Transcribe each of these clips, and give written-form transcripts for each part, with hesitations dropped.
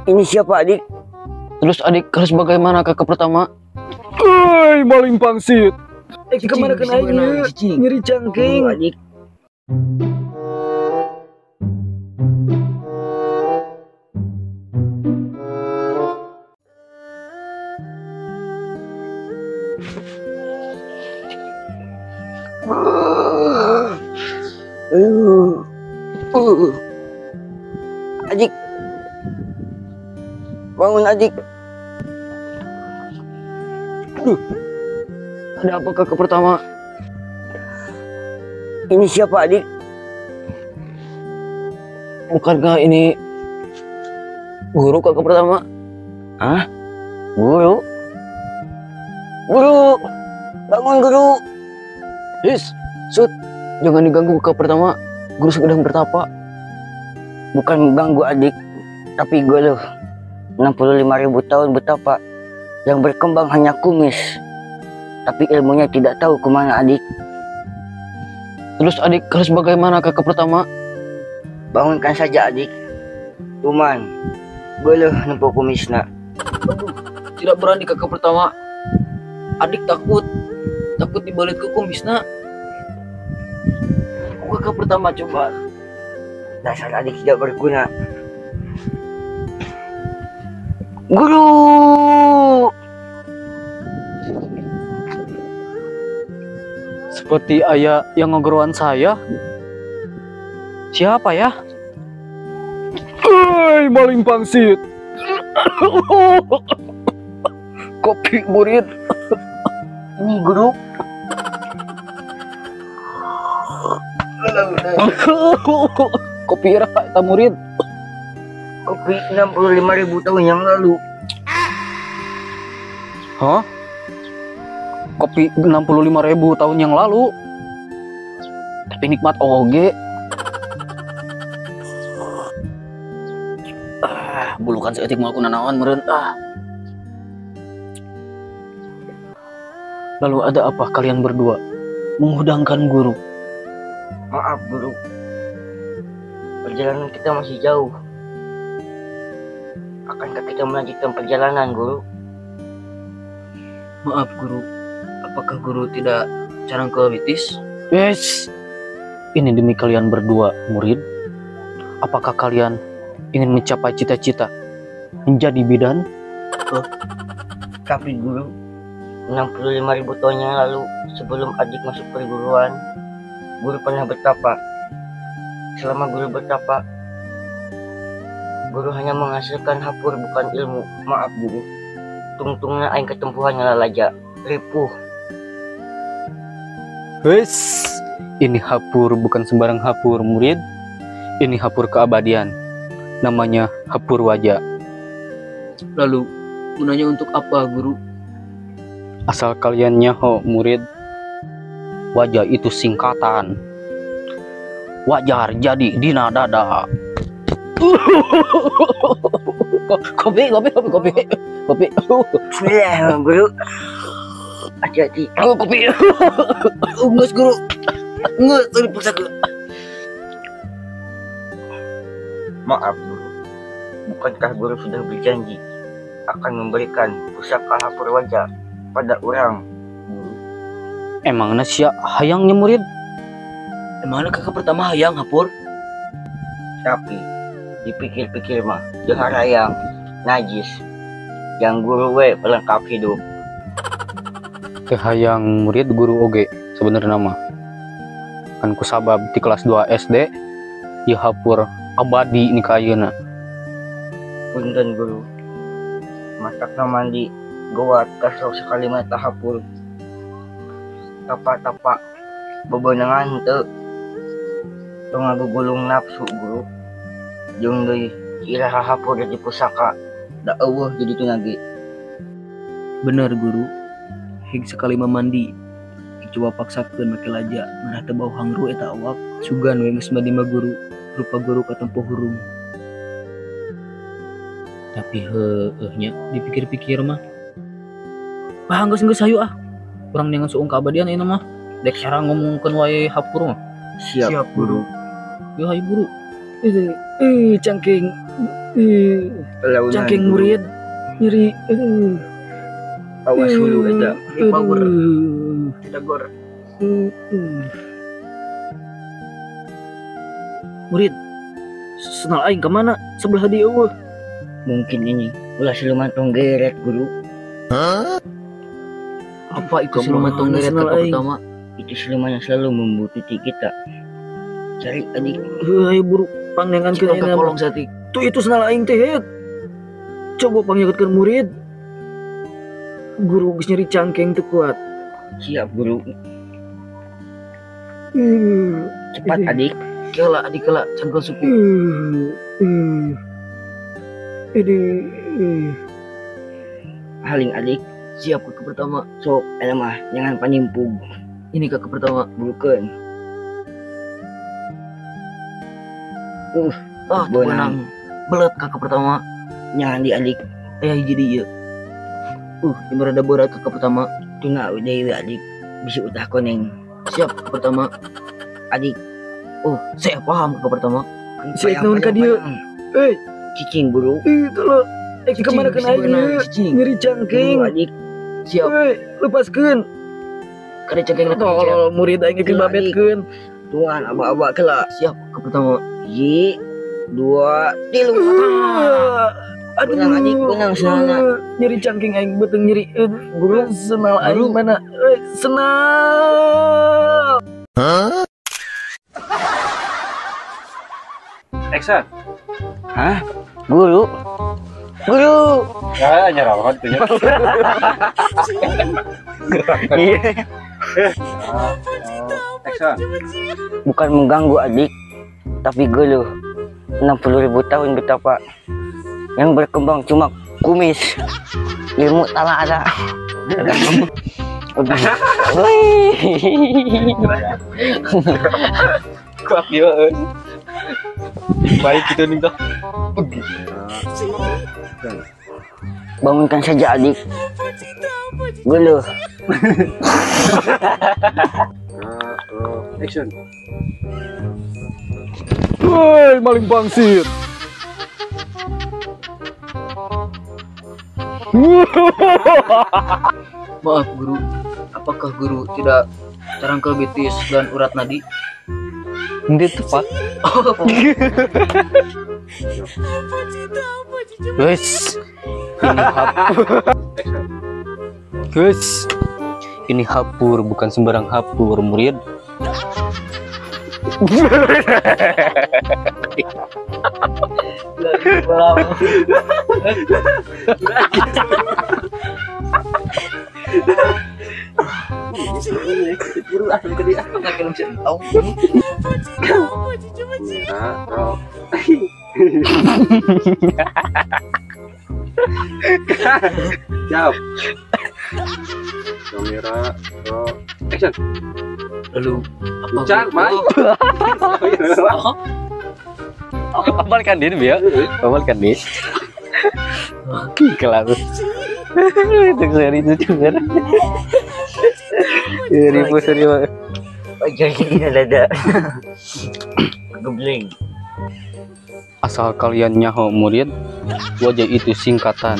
Ini siapa adik? Terus adik harus bagaimana kakak pertama? Hei, maling pangsit. Kemana kena ini? Nyeri cangking. Adik. Adik, bangun adik. Aduh, ada apa kakak pertama? Ini siapa adik? Bukankah ini guru kakak pertama? Hah? Guru? Guru, bangun guru. Yes, sud, jangan diganggu kakak pertama. Guru sedang bertapa. Bukan ganggu adik, tapi guru 65.000 tahun bertapa, yang berkembang hanya kumis, tapi ilmunya tidak tahu kemana adik. Terus adik harus bagaimana kakak pertama? Bangunkan saja adik. Cuman guru nempo kumisna. Aduh, tidak berani kakak pertama. Adik takut, takut dibalit ke kumisna. Kakak pertama coba. Dasar adik tidak berguna. Guru. Seperti ayah yang ngogroan saya. Siapa ya? Hei, maling pangsit. Kopi murid. Ini guru. Kopi eta murid. Kopi 65.000 tahun yang lalu. Hah? Kopi 65.000 tahun yang lalu. Tapi nikmat oge. Ah, bulukan seetik mau nanaon meureun ah. Lalu ada apa kalian berdua menghudangkan guru? Maaf guru, perjalanan kita masih jauh. Akankah kita melanjutkan perjalanan guru? Maaf guru, apakah guru tidak carang ke Witis? Yes, ini demi kalian berdua murid. Apakah kalian ingin mencapai cita-cita menjadi bidan? Oh, tapi guru, 65.000 tahun yang lalu sebelum adik masuk perguruan, guru pernah bertapa. Selama guru bertapa, guru hanya menghasilkan hapur bukan ilmu. Maaf guru, tungtungnya aing ketempuhan lalaja, ripuh. Wes, ini hapur bukan sembarang hapur murid. Ini hapur keabadian. Namanya hapur wajah. Lalu gunanya untuk apa guru? Asal kalian nyaho murid, wajah itu singkatan. Wajar jadi dina dada. Kopi, kopi, kopi, kopi, kopi. Bismillah guru. Hati-hati. Oh, kopi. Nges guru. Nges tadi pusaka. Maaf guru. Bukankah guru sudah berjanji akan memberikan pusaka hapur wajah pada orang guru? Emangnya sia hayangnya murid? Emangnya kakak pertama hayang hapur? Tapi dipikir-pikir mah dehar hayang najis. Yang guru we pelengkap hidup. Teu hayang murid guru oge sebenarnya mah. Kan kusabab di kelas 2 SD ieu hapur abadi ni ka ayeuna. Punten guru. Matakna mandi gowat kasro sekali mata hapur. Tapa-tapa bebenangan teu. Tong ngagugulung nafsu guru. Jeung deui iraha hapur jadi pusaka da eueuh jadi tunagi. Bener guru. Hig sekali mandi coba paksakeun make laja ngarah teu bau hangru eta awak. Sugan we geus mandi mah guru, rupa guru katempo hurung. Tapi heueuh nya dipikir-pikir mah. Ah geus geus hayu ah. Urang neangan suung keabadian ayeuna mah. Dek cara ngomongkeun wae hapur mah. Siap, Siap guru. Yo hayu guru. Cangking. Cangkeng murid nyeri. Awas hulu eta. Power. Dagor. Murid, senal aing kemana? Sebelah dia eueuh. Mungkin ini ulah siluman tonggeret, guru. Apa itu siluman tonggeret kakak pertama? Itu siluman yang selalu membututi kita. Cari adik. Ayo buru pangneangankeun ayeuna. Kolong satik. Tuh itu senal aing teh. Coba pangyeketkeun murid. Guru geus nyeri cangkeng teu kuat. Siap, guru. Cepat adik. Kela adik kela cangkel suku. Ini haling adik. Siap kakak pertama. Sok eta mah jangan panimpug. Ini kakak pertama. Bukan. Benang. Belet kakak pertama. Jangan di adik. Aya hiji deui ieu. Ini rada berat kakak pertama. Tuna deui adik. Bisi utah koneng. Siap kakak pertama. Adik. Oh, saya paham kakak pertama. Saya naon ka dieu? Euy, cicing guru. Itu lo. Kemana kena aing? Nyeri cangkeng. Adik. Siap. Euy, lepaskeun. Kade cangkeng na tolol murid aing ge babetkeun. Tuan aba-aba kela. Siap kakak pertama. 1, 2, 3. Aduh, benang adik, benang senalna. Nyeri cangkeng aing beuteung nyeri. Guru senal aing mana? Senal. Hah? Action. Hah? Guru? Guru. Ya, nyerah banget tuh ya. Iya. Action. Bukan mengganggu adik, tapi geluh. 60.000 tahun betapa yang berkembang cuma kumis. Ilmu tak ada. Kuat dia. Baik gitu nih toh. Bangunkan saja adik. Geluh. Action. Woi, maling pangsit. Maaf guru, apakah guru tidak carangkel betis dan urat nadi? Ini tepat. Guys, ini hapur. Guys, ini hapur bukan sembarang hapur, murid. Siap. Kamera, roll, action. Lalu apa? Jangan, Mai. Apal kan din, Bio? Apal kan din? Kelas. Itu seri itu juga. Ribu seri. Jadi ada. Gebleng. Asal kalian nyaho murid, wajah itu singkatan.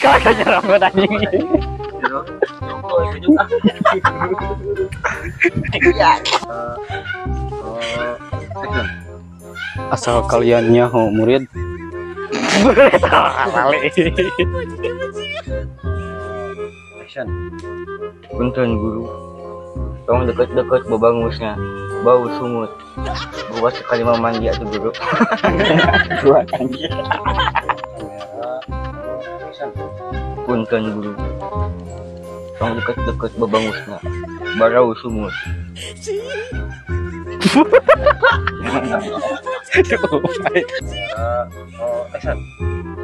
Kakaknya rambut anjing. Asal kalian nyaho murid. Action. Punten guru, tong deket-deket babangusnya, bau sungut. Gua sekali mau mandi atuh guru. Gua anjir. Punten guru, tong deket-deket babangusnya, barau sumut.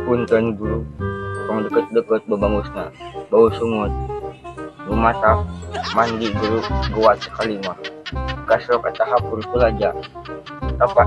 Punten guru, tong deket-deket babangusna, bau sumut. Lumatak mandi guru gua sekali mah. Kasro kata hapur pula aja. Apa?